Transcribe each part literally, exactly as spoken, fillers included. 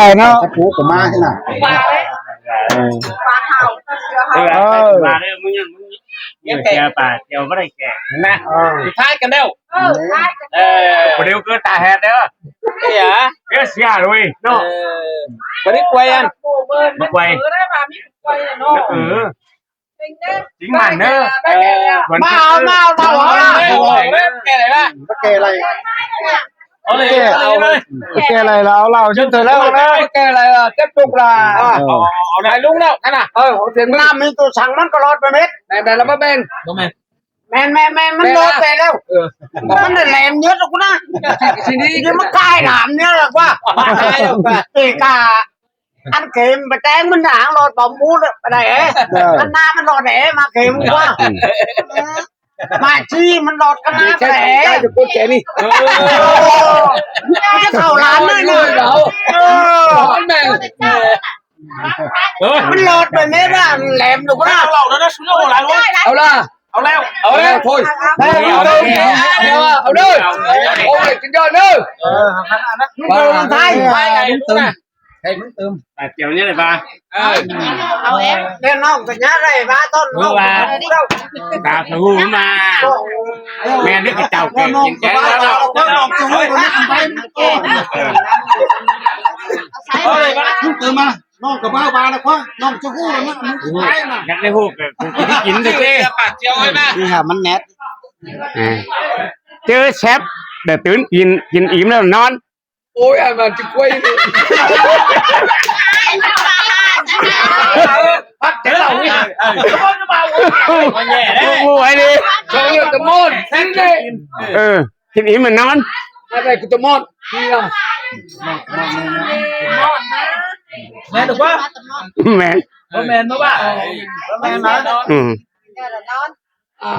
Ai nó. Cái phú của má thế nào? Ờ. Ờ. Mà đây, mưng, mưng, mưng kẻ bà, kẻ bà đây kẻ. Nè. Ờ. Thì thái cái đeo. Ờ. Có điều cứ ta hẹn đấy. Thế hả? Cái xe rồi. Nó. Ờ. Có đi quay ăn. Mà quay. Ừ. Chính bản nữa. Mau, mau, mau, mau. Bắt kè này. Bắt kè này. Bắt kè này là ao lao chứ thời lao đó. Bắt kè này là tiếp tục là. Ờ. Hai lúng đâu, cái nào? Ờ, tiền năm mươi tôi sẵn mắn có lọt mà mết. Này, này là bắp bên. Đúng rồi. Men, men, men, mắn lọt về đâu. Mắn là lẹm nhớ rồi cũng đó. Xin đi. Chứ mắn cai làm nhớ là qua. Kể cả ăn kèm bà teng mắn háng lọt bóng mũ đó, bà này ấy. Ờ. Ăn na mắn lọt đấy mà kèm qua. Mà chi mắn lọt cái na bà này ấy. Cái được con trẻ đi. Ờ. Cái khẩu lán này nè. Ờ. Ờ. Ăn mèo. Mắn lọt bà mẹ bà lẹm được đó. Ăn lẩu đó, nó xuống lẩu lại luôn. Ao là. Ao leo. Ao leo thôi. Đây, ao đây. Ôi, chính cho nữa. Ờ, thằng Thái. Thầy Mến Tơm. À, kiểu như này ba. Ờ. Đen nó cái nhá đây ba, tôn. Ba. Ba phải hù mà. Mẹ nó cái chào kìa, chính chắn đó. Ôi, ba. Mến Tơm mà. Nó có bao ba nó quá, nó chưa hù nó, nó không phải mà. Gắn cái hộp, cũng chỉ kín được thế. Đi hả, mắn nét. À. Chứ sếp, để tứn kín, kín ím nó non. Ôi, ai mà chứ quay đi. Bắt cái lòng đi. Ôi, nhẹ đấy. Ôi, ôi, đi. Cho người ta môn, xin đi. Ừ. Kín ím mà non. Cái này của tụi môn. Đi à. Mẹ được quá. Mẹ. Có mẹ nó bà. Mẹ mà. Ừ. À,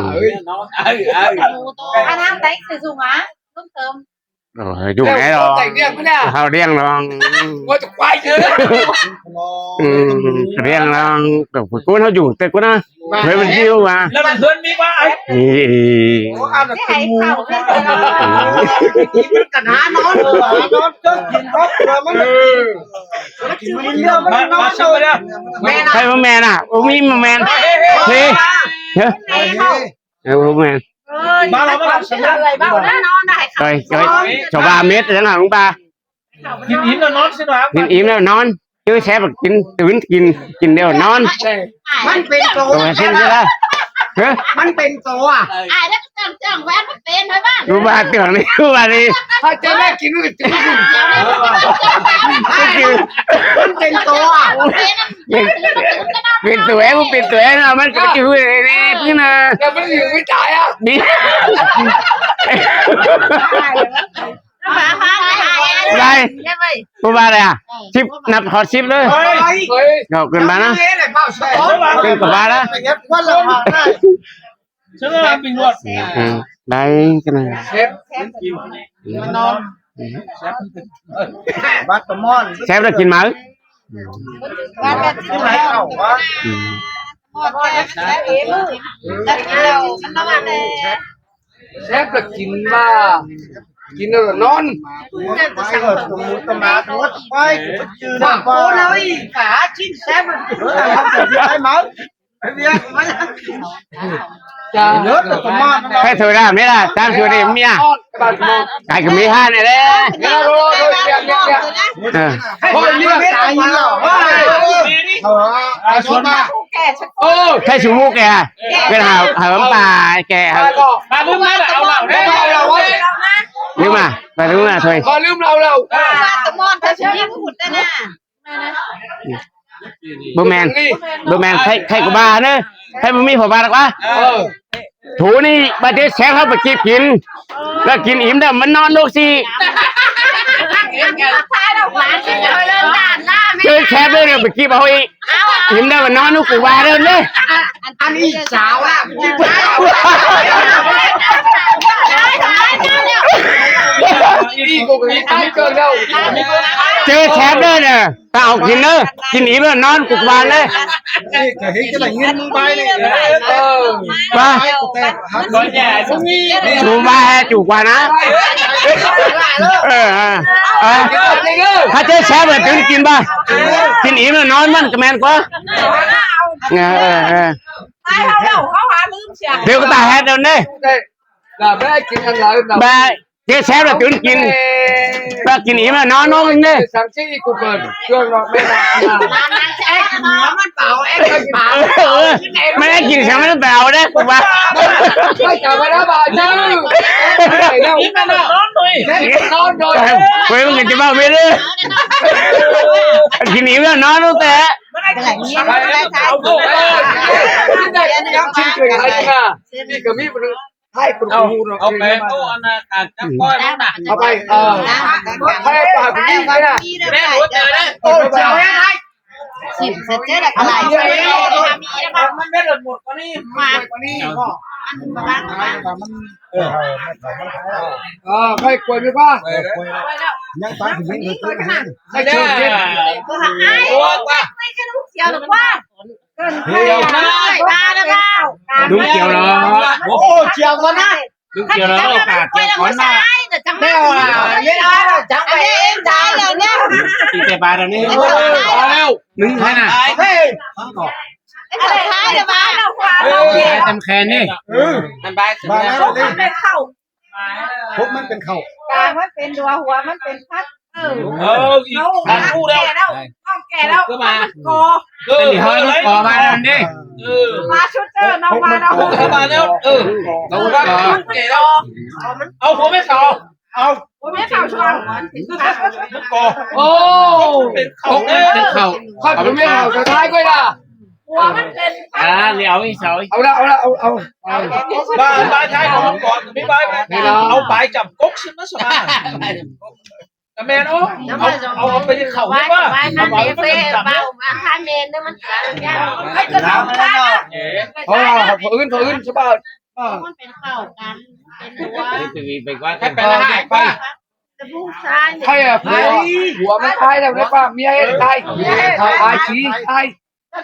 ơi. Ăn ăn đánh sử dụng á. Đúng không? Rồi, dùng cái đó. Hào riêng đó. Ngồi chụp quay chứ. Ừ, riêng đó. Cái cuốn nó dùng cái cuốn đó. Với mình hiu mà. Là mình hơn mi ba ấy. Ê, ê. Thế hãy khảo cái gì đó. Mình cần há nó, há nó trước nhìn góc rồi mới. Nó chịu mình đưa, nó nói rồi. Mẹ nào? Thấy bố mẹ nào? Ôm im mà mẹ. Ê, ê, ê. Thế. Hả? Mẹ không? Ê, bố mẹ. Ơi, ba là ba là sao người bảo nó, nó hãy khảo. Coi, coi, cho ba mét đấy là ông ba. Nhìn im là non xin đó. Nhìn im là non. Chứ sếp là kín, tứn kín, kín đều non. Mắn pên tổ. Ủa, xin chứ đó. Hả? Mắn pên tổ à? Ai đó chẳng chẳng quen mắn pên thôi bác. Cô ba tưởng đi, cô ba đi. Thôi, cho mẹ kín người tứn. Mắn pên tổ à? Pên, pên tổ em, pên tổ em, nó mắn cái chữ này, này, cứ nè. Là mắn nhiều cái trái á. Đi. Đây. Cô ba đây à? Sip, nặp hot sip đấy. Ôi. Cậu cần bán á? Cần của ba đó. Chứ là bình luận. Ừ, ừ. Đây, cái này. Sếp. Sếp. Sếp đã kín máu. Sếp đã kín ba. Kín là non. Mà cô nói cả chín sếp. Máu. Thế thôi ra, mới là tam sửa đi, mía. Cái của Mỹ Hàn này đấy. Ờ. Thôi, mía cái gì lỏ. Ôi. Thế chú mua kìa. Cái nào hở bà kìa. Bà đúng đấy là ao lẩu đấy. Nhưng mà, bà đúng là thôi. Bà đúng là ao lẩu. Bố men, bố men, khay, khay của bà nữa. Khay bố mi phở bà đặc quá. Ờ. Thú ni, bà chứ sếp hấp bà kịp kín. Là kín im đậm vẫn non đốt xì. Chứ sếp đây là bà kịp bà hội. Im đậm vẫn non đốt của bà đơn đấy. Ăn ít cháo à. ꞌChớ chép ꞌnớ ꞌnị, ta au kin ꞌnớ, kin ím ꞌnớ ꞌnón cục ꞌva ꞌnớ. ꞌVa, cục ꞌva ꞌhế cục ꞌva ꞌnớ. Ơ, ơ, ơ. Hák ꞌchớ chép ꞌnớ tứn kin ꞌva, kin ím ꞌnớ ꞌnón ꞌmắn ꞌcọ ꞌmen ꞌquá. Ơ, ơ, ơ. ꞌDiu ꞌcọ ta hét ꞌnớ ꞌnê. ꞌVa, ꞌchớ chép ꞌnớ tứn kin. ꞌVa, kin ím ꞌnớ ꞌnón ꞌnớ ꞌnê. ꞌMắn kin săng ꞌmắn báu đé cục ꞌva. Quên ꞌmắn kin ꞌchí báu mết ꞌnớ. Kin ím ꞌnớ ꞌnón ꞌnớ té. Au, au, au, ăn, ăn cắp coi ꞌnớ. Au pay, ơ. Pay, pay, pay, pay, pay. Ơ, chào em. Chim sét chết là cái này. Ăn mà bán, ăn mà bán. Ơ, pay quên đi ba. Nhắn tin thì mình được cái này. Pay quên đi. Ai, quên cái lúc chiều được qua. Đúng chiều đó. Ôi, chiều con á. Đúng chiều đó. Đeo à, biết ai là chẳng phải em trai rồi nhá. Chị kể bài rồi đi. Đúng thế nào? Ê. Cái thằng Thái là ba đâu qua đâu. Ai tâm khen đi. Ừ. Ăn bài. Bài nào đi? Khúc ꞌmắn pên khảu. Khúc ꞌmắn pên khảu. Cà ꞌmắn pên đùa, hua ꞌmắn pên phắt. Ơ, ăn khu đâu. Không kể đâu. Cứ mà. Có. Thì hơi nó có ba lần đi. Ừ. Ba suốt trưa nó ba đâu. Có ba đâu. Ừ. Không kể đâu. Ông không biết sao. Ông. Không biết sao sao. Có. Ô. Không biết sao. Không biết sao. Sao thái quay à. Ủa, ꞌmắn pên. À, đi au đi sao. Au đa, au đa, au, au. Ba, ba thái không có, không biết ba. Thế đó. Ông bài chậm cốc xin nó sao. Cái men ố, ông, ông, ông phải khẩu đấy quá. Bài, bài, bài, bài, bài, bài, bài, men nó ꞌmắn cả. Thôi, thôi, ứn, thôi, ứn, chứ ba. Ờ. Cái pên hại quá. Thái à, hua, hua ꞌmắn thái đâu, đấy ba, mi ai thái. Thái, thái, thái. Ba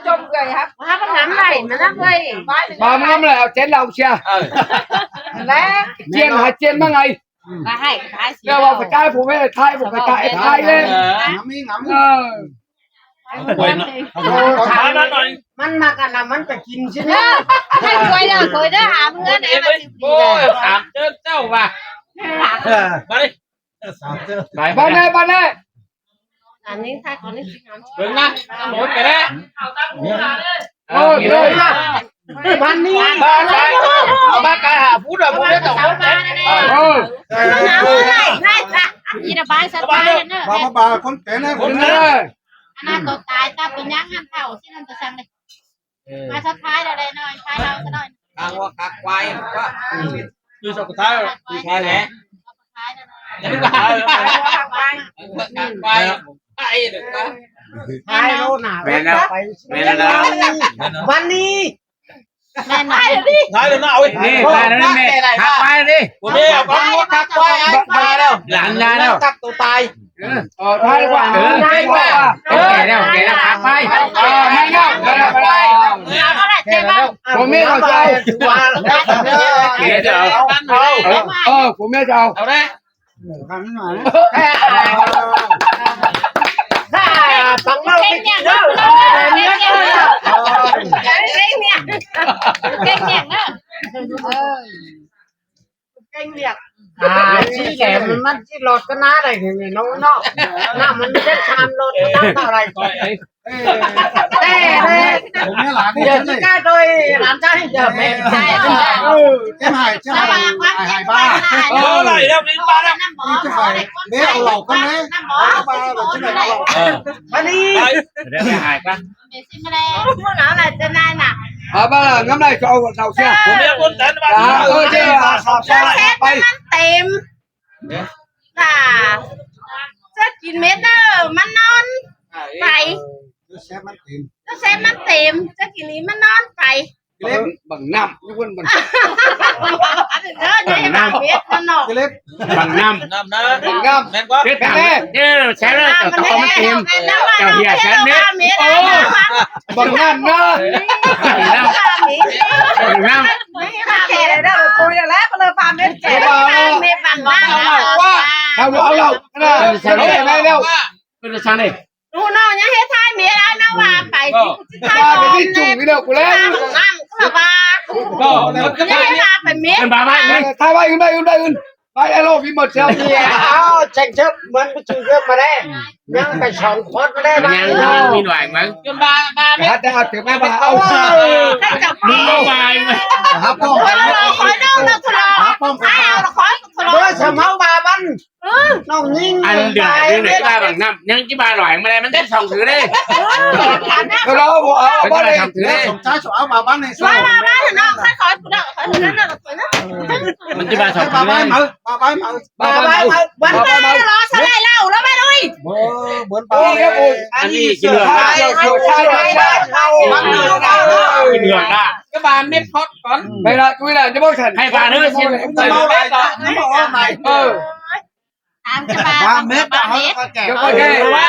ꞌmắn ngắm lại, mà lắm quay. Ba ꞌmắn ngắm lại, chen hả, chen ꞌmắn ngày. Ba hại, thái xí. Đeo vào phải thái, phủ mẹ thái, phủ phải thái, thái lên. Ngắm đi, ngắm đi. Ờ. Thái nó nói. ꞌMắn mà cả là ꞌmắn phải kín chứ nhá. Thái quay là quay đó hả, ꞌmắn ngắm này mà chịu đi. Ôi, thảm chết cháu bà. Bà đi. Bạn này, bạn này. Ăn nín thái, con nín xin ngắm. Đúng á, ăn nổi cái đấy. Ờ, rồi. Bạn đi. Ba, ba, ba cái hả, phút rồi, phút đấy tổng. Ờ. Đi là ba sao ba nữa. Ba, ba, ba, con té này, con té này. Ăn ăn tổ tài ta, con nhang ăn thảo, xin ăn tổ sang đây. Ba sao thái rồi đây, nói, thái đâu, sao nói. Ăn qua khạc quay, qua. Như sao thái rồi. Thái này. Thái rồi. Ăn qua khạc quay. Ăn qua khạc quay. Thái được đó. Thái lô nào. Mẹ nào. Mẹ nào. Văn đi. Thái rồi nó ơi. Đi, ba nó đi mẹ. Khạc quay đi. Của mẹ, con mua khạc quay, ăn qua đâu. Làm ra đâu. Khạc tổ tài. Ờ, thái qua. Ừ, thái qua. Kể đâu, kể đâu, khạc quay. Ờ, mẹ nào, mẹ nào, mẹ nào. Kể đâu. Của mẹ rồi sao? Kể đâu. Ờ, của mẹ sao? Đâu đấy? Bằng lâu cái gì đó. Kinh nghiệm. Kinh nghiệm đó. Kinh nghiệm. À, chỉ để mình mắt chỉ lọt cái ná này thì mình nấu nó. Nó mình biết tham lọt cái ná này. Ê, ê. Giờ chỉ cái đôi làm sao giờ mẹ. Ừ, cái hài, cái hài, hài, hài ba. Ờ, này đâu, đến ba đâu. Cái hài, bé ở lẩu con đấy. Ba là cái này lẩu. Ờ. Ba đi. Đấy, hài ba. Nó là trên này nè. À, ba là ngắm này cho ông đọc xem. Của bé con tấn ba. À, ơ, chứ, à, sao, sao lại bay? Tìm. Là, chắc kín mết đó, mắn non. Phải. Nó sẽ mắn tìm, chắc kín ý mắn non, phải. เล็บ บักน้ำ อยู่บนบัก เออ เดี๋ยวอย่ามาเม็ดนั่นเนาะ เล็บ บักน้ำ น้ำนะ บักน้ำ แม่นกว่า เฮ็ดตาม เออ ใช่แล้ว แต่ตะกอนมันเต็ม เจ้าเฮียแสนเม็ด โอ้ บักน้ำเนาะ บักน้ำ ไม่ค่ะเม็ด เดี๋ยวคุยแล้ว เลยพาเม็ด เออ เม็ดบักน้ำ เอาเหล้า เอาเหล้า นะ ใส่ได้แล้ว เป็นช่างนี่ ลูกน้องยังเฮ็ดท้ายเมียแล้วนะว่าไปที่ท้าย ว่าไปที่จุ่มนี่เด้อ กูแล้ว น้ำก็ว่า ก็ ยังให้มาเป็นเมีย เป็นบาบ้าไหม ท้ายไว้ขึ้นได้ขึ้นได้ขึ้น ไป ไอ้โลกมีหมดเชียว เนี่ย เอาเช็คเช็ค เหมือนไปจุ่มเยอะมาได้ ยังไปสองคนมาได้บ้าง ยังมีหน่วยมั้ง จนบาบ้าไม่ ถ้าจะเอาถึงแม่บ้า เอา ให้จับ มึงก็วายไหม ครับพ่อ ขอน้องนะทุลา ครับพ่อ ขอทุลา เบอร์สมองบาบัน น้องยิง อันเดือดเดือดก็ได้บางน้ำ ยังกี่บาทหน่อยมาได้ มันได้สองถือเลย เออ เราบอกเอา มันก็ได้สองถือเลย สองจ้าสองเอามาบ้านใน ว่ามาบ้านเถอะน้อง ขอขอขอขอขอขอ มันกี่บาทสองถือเลย มาบ้านมา มาบ้านมา มาบ้านมา วันไปรอสไลด์เหล้าแล้วไปลุย เบอร์เบอร์ปา โอ้ย อันนี้กินเหลือ ใช่ใช่ใช่ใช่ กินเหลือละ ก็บาเม็ดพอดก่อน ไม่ละ จุ้ยละ จะบอกฉัน ให้บาเนื้อชิ้น จะมาเอาใหม่ จะมาเอาใหม่ เออ ตามจะมา บาเม็ด บาเม็ด เอาแก่ เดี๋ยวก็แก่ ว่า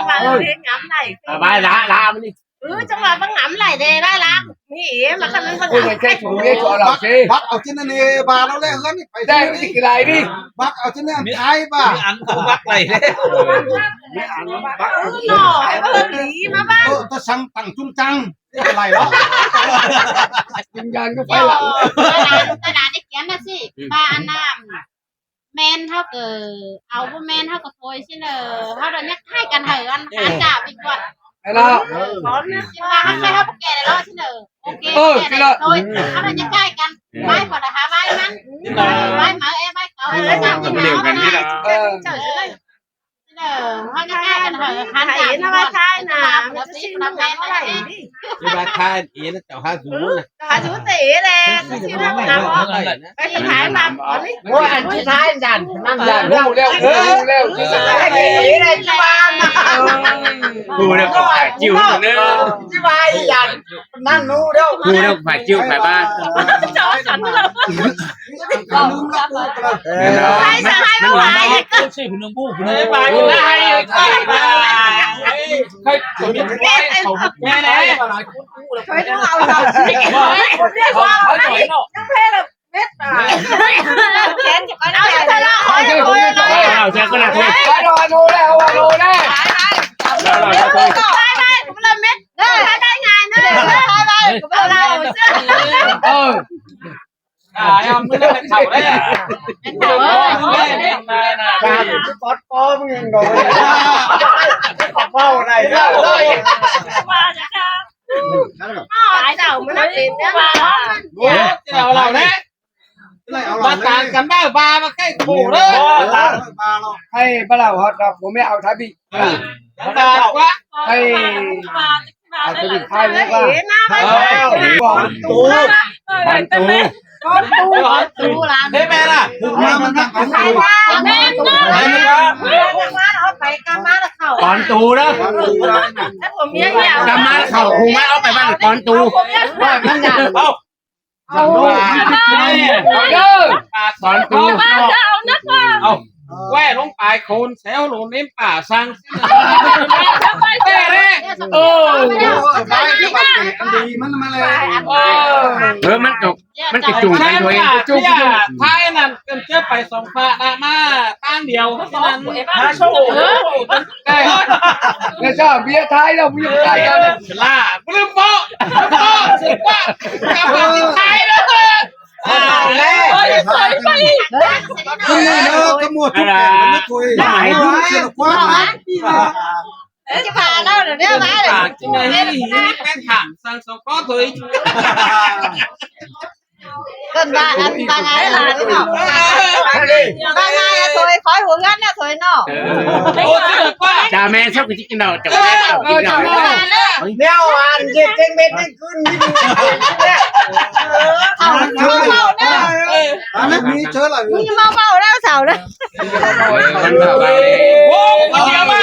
บาเม็ดงำไหล เอาไปละ ละ มันนี่ เออ จังหวะมันงำไหลเด้ ได้ละ นี่เอ๋ มาคันนั้นคัน โอ้ย นั้น แค่ถุงเดียวจะเอาเหล่าสิ บักเอาชิ้นนั้นนี่ บาเราแรกเฮือนนี่ไป ได้ไม่กี่ไรดิ บักเอาชิ้นนั้นท้ายบา อันบักไหลเด้ หน่อย เออ หนีมาบ้าง เออ ต้องสั่งตั้งจุ้งจัง ไม่เป็นไรหรอก จุ้งจังก็ไปละ ตลาด ตลาดได้เขียนนะสิ บ้านน้ำ แม่นเฮาก็เอา บ่แม่นเฮาก็โทยซิเนอ เฮาเดินยักให้กันให้กัน หาจ่าไปก่อน ไอ้เนาะ เออ พร้อมนะ สิว่าให้เขาแก่แล้วซิเนอ โอเค เออ แก่แล้ว ซิเนอ โทย เฮาเดินยักใกล้กัน ไปก่อนนะคะ ไปมัน ไปมา เอ้ย ไปเขา เออ เจ้ากิน เดียวกันนี่แหละ เออ เจ้าสิได้ เออ เฮายักใกล้กันให้หันจ่าไปก่อน ไทยนะ มันจะซิ่งน้ำไหลดิ ที่ว่าท้ายเอ๋นะ เจ้าหาสูงนะ หาสูงเต๋แหละ จะซิ่งน้ำไหล ไปถ่ายมาก่อนนี่ โอ้ย อันที่ท้ายยันนั่นยัน รู้แล้ว รู้แล้ว ที่สมัยเอ๋เลยที่บ้านนะ รู้แล้วก็ถ่ายจิ้วเนอะ ที่ว่ายันนั่นรู้แล้ว รู้แล้วถ่ายจิ้วถ่ายบ้าน เจ้าฉันเรา เออ ใครจะให้มาไหว ก็ชื่อพี่น้องบู้พี่น้องบู้ ไปไปไป ใครจะมีไว้เขาแม่ไหน ช่วยดูเอาเราสิ เขาเขาหน่อยเนาะ ยังเพลงแบบเม็ดอ่ะ แขนจะไปเอาเธอละ เอาเธอคนเดียว เอาเธอก็หนักเลย ไปรอดูแล้ว รอดูแล้ว ไปไปผมละเม็ด ได้ได้ไงเนี่ย ไปไปผมละ เออ อ่า เอามือเป็นเสาได้อ่ะ เป็นเสาเอ้ย เป็นเสาได้นะ ปอดปอมึงยังโดน ปอดอะไรเนี่ย มาจาก อ๋อ เจ้ามันเป็นเนี่ย โอ้ย เอาเราเนี่ย มาต่างกันบ้า บามาใกล้ถูกเลย ให้บ้าเราฮอตดอก ผมไม่เอาท้าบี เออ บาว่า ให้ เอาท้าบีท้ายนี้ว่า เออ ก่อนตู ก่อนตู ก่อนตู ได้ไหมล่ะ มามันตั้งก่อนตู แม่นนะ เอาไปกำมาแล้วเข้า ก่อนตูนะ แล้วผมเมียอย่าง กำมาเข้า ผมว่าเอาไปบ้านก่อนตู ว่ามันอยาก เอา เอา เอาเด้อ สอนตู บ้านจะเอานักว่า เอา แว่ลงไปโคนแซวโลนเน้มป่าสร้าง เออ ไปที่บ้านเก๋อันดีมันมาเลย เออ เออ มันจบ มันจะจูงกันด้วย จุกจุก ท้ายนั่นเกินเจ้าไปสองฝ่ายนะมาตั้งเดียวเท่านั้น หาโซ่ เออ ได้ เนี่ยเจ้าเบียร์ท้ายแล้ว มึงยังได้กัน ล่า ลืมโป๊ะ ลืมโป๊ะ สิว่า กลับมาที่ไทยแล้ว เอาแล้ว เฮ้ย ใส่ไปอีก นี่เนอะ ขโมยทุกอย่างมันไม่คุย หาย เสียกว่า จะพาเราเดี๋ยวนี้มาเลย ปากจริงไง นี่เป็นถามสั่งสองข้อถุย เกินว่าอันบางไงล่ะ บางไงอะถุย ขอให้หัวเงินนะถุยเนาะ โอ้ย จ่าแม่ชอบกินเนาะ จ่าแม่ชอบกินเนาะ เออ จ่าแม่ แนวอันเจ็ดเจ็ดเม็ดนี่ขึ้นนี่ เอาเอาเอา อันนั้นมีเชิญอะไร มึงจะมาเบาแล้วเสาร์นะ มันแบบว่า โอ้ย เดี๋ยวมา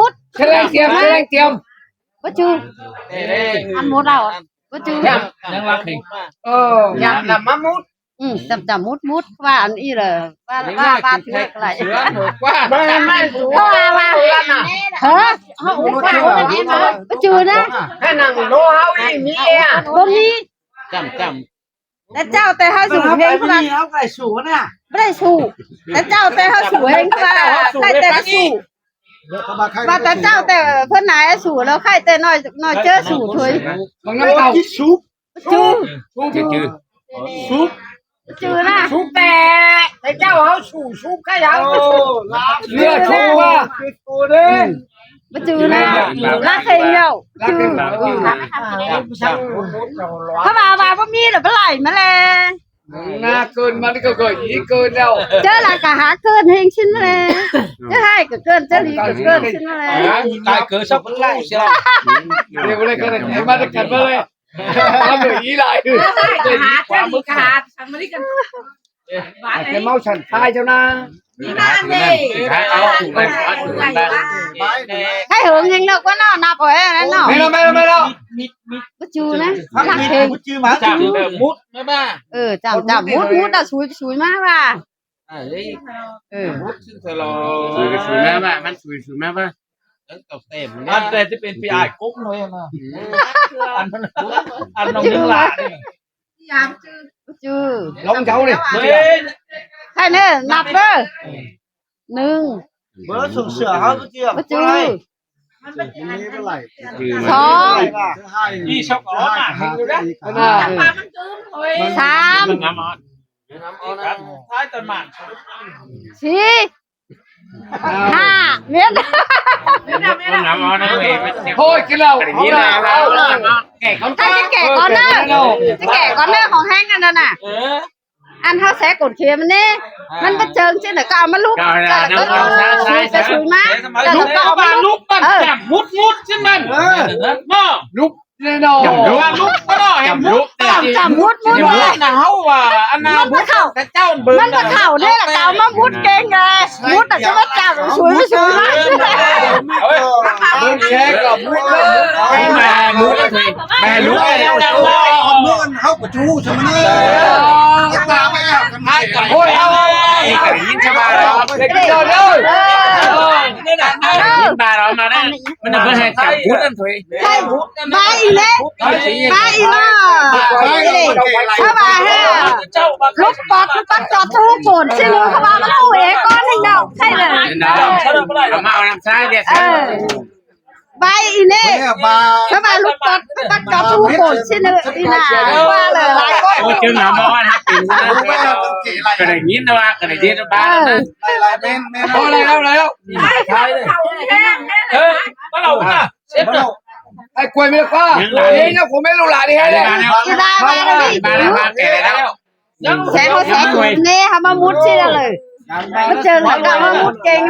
mút. Sơ ꞌlẹng tiêm, sơ ꞌlẹng tiêm. Báu ꞌchu. Ăn mút đaư. Báu ꞌchu. Nhắm, nhắm lắc hình. Ơ, nhắm là ꞌmá mút. Ừ, chăm chăm mút mút. Ba ăn ꞌnị là ba, ba, ba thứ lại. Ba ăn ꞌnị. Ba, ba. Hả? Báu ꞌchu ꞌnớ. Cái năng lố háo đi, mi à. Báu mi. Chăm, chăm. Té ꞌchạu té ꞌhứ sủ ꞌhêng ꞌva. Báu đảy sủ. Té ꞌchạu té ꞌhứ sủ ꞌhêng ꞌva. Khay té sủ. Và té ꞌchạu té ꞌphớn nả sủ ꞌlẹo khay té ꞌnọi, ꞌnọi ꞌchớ sủ thôi. Bằng năm tàu. Súp. Báu ꞌchu. Súp. Súp. Báu ꞌchu ꞌnớ. Súp té. Té ꞌchạu ꞌháu sủ súp khay ꞌháu. Ơ, lạ. Lưa súp à. Báu ꞌchu ꞌnớ. Lắc hình ꞌlẹo. Lắc hình ꞌlẹo. ꞌChớ ꞌva, ꞌva báu mi là báu đảy ꞌmá ꞌlẹ. Nả cơn ꞌmắn ꞌcọ ꞌcọ ꞌnị cơn ꞌlẹo. ꞌChớ là cả hả cơn ꞌhêng ꞌsịn ꞌmá ꞌlẹ. ꞌChớ ꞌhại cả cơn, ꞌchớ đi cả cơn ꞌsịn ꞌmá ꞌlẹ. Hả? Cái cớ sắp báu đảy. Đi báu đảy cơn ꞌnị, ꞌmắn cơn ꞌmắn ꞌlẹ. Ăn đuổi ý lại. Cả hả, ꞌchớ đi cả hả, thằng ꞌmắn đi cơn. Cái máu sẵn khai cho nó. Khay hứng ꞌhêng ꞌlẹo ꞌquá ꞌnọ, nả báu ꞌhê ꞌnọ. Mê ꞌnọ, mê ꞌnọ, mê ꞌnọ. Báu ꞌchu ꞌnớ. Lắc hình. Chăm, mút ꞌmá ba. Ơ, chăm, chăm mút, mút đaư sủi, sủi ꞌmá ba. Ơ. Mút sủi, sủi ꞌmá ba, ꞌmắn sủi, sủi ꞌmá ba. Ăn té ꞌchí pên pi ai cốc thôi mà. Ăn, ăn nó ꞌchu. Báu ꞌchu. Lóng cháu đi. Khay ꞌnớ, nặp bơ. ꞌNưng. Báu ꞌchu. Sóng. Sam. Sí. Hả, miết. Thôi, cái nào, cái nào, cái nào. Kẻ con, kẻ con ꞌnớ. Kẻ con ꞌnớ khong ꞌhéng ăn ꞌnớ nả. Ăn ꞌháu sét cột khiêm ꞌnị. ꞌMắn báu chơng ꞌchí ꞌnớ ꞌcọ ꞌmá lúp. Sủi ꞌmá. Lúp ꞌmắn chăm mút mút ꞌchí ꞌmắn. Lúp ꞌnị ꞌnọ. Lúp ꞌnọ, chăm mút. Chăm mút mút. Nả ꞌháu ꞌva ăn nả mút. ꞌMắn báu khảu. ꞌMắn báu khảu ꞌnị là ꞌcọ ꞌmá mút ꞌkêng ꞌnị. Mút là ꞌchí ꞌmá chăm sủi sủi ꞌmá. Mút ꞌnị. Mút ꞌnị. Mút ꞌnị. Mút ꞌnị. Ôi, ôi, ôi. Cái gì đó. Cái gì đó. Ba đó mà nè, mình đừng có hay chăm mút ăn thôi. Ba ị ꞌlế. Ba ị ꞌlế. Ba ị ꞌlế. Sao ba hả? Lúp bót, lúp bót chọt thu cổn, xin lỗi, không ba nó không hề con hành động. Sao là. Nó mau làm sai việc. Ờ. Ba ị ꞌnị. Ba. Sao ba lúp bót, lúp bót chọt thu cổn, xin lỗi, ị nả, qua lơ lai ꞌcọ. Ôi, chứ nó mau ăn hạt tính. Cái này nhìn nó, cái này nhìn nó ba. Ờ. Thôi, đây đâu, đây đâu. Ơ, bắt đầu hả? Ai quay mới qua. Ê, nhá, của mấy lũ lạ đi, hay đi. Đi ba, ba, ba, ba, ba, kể đây đâu. Sét ꞌháu sét cột ꞌnị, ꞌháu ꞌmá mút ꞌchí đaư lỏ. Báu chơng là ꞌcọ ꞌmá mút ꞌkêng.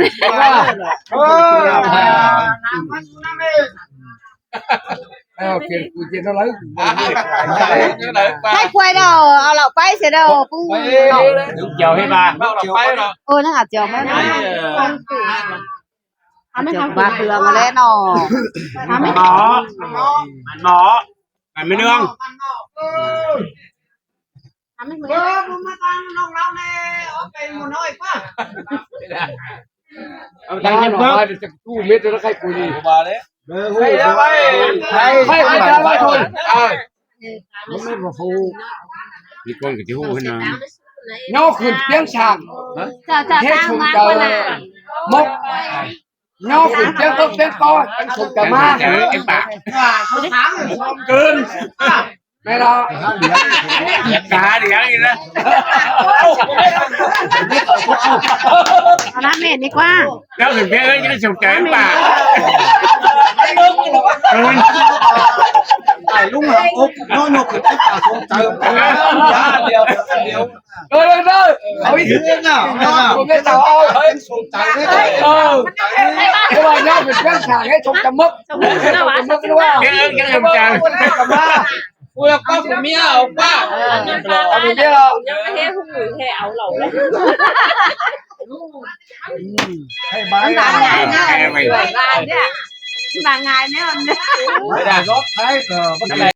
Ai quay đâu, au lỏ pay sia đâu, ꞌcọ. Chiều hay ba. Ơ, ꞌnăng à, chiều hay. Chiều ba hương ꞌlế ꞌnọ. Ăn mỏ. Ăn mỏ. Ăn mì nướng. Ăn mì nướng. Đang nhập vào. Ba được chắc tu mết nó khai cùi đi. Ba đấy. Hay, hay, hay, hay, thôi. Ờ. Đi con cái chú hơi nào. ꞌNhó khửn piếng sang, ꞌchạ ꞌchạ ꞌhế ꞌtáng sôm mák chaư ꞌquá nả mốc. ꞌNhó khửn piếng cốc piếng ꞌcó, chắng sôm chaư ꞌmá. Ê pả. ꞌMen lo. Cả đi ăn đi đó. ꞌNhá ꞌmệt đi ꞌquá. ꞌNhó khửn piếng ới, chắng sôm chaư ꞌpả. Ai ꞌlung hả? Ốc, ꞌnhó ꞌnhó khửn piếng pả sôm chaư. Ăn điêu, ăn điêu. Đôi đôi đôi. Au ꞌnị. Sôm chaư. Au. Sôm chaư. Au. Thế mà ꞌnhó khửn piếng sang ới, sôm chaư mốc. Sôm chaư mốc đúng không? Chắng sôm chaư. Sôm chaư ꞌmá. Ui, ꞌcọ phủ ꞌmía au ꞌpả. Au phủ ꞌmía au. ꞌNhó ꞌhế hủ ꞌhế au lỏ. Ê, bà ngại ꞌnớ. Bà ngại ꞌnớ. Bà ngại ꞌnớ. Bà ngại ꞌnớ.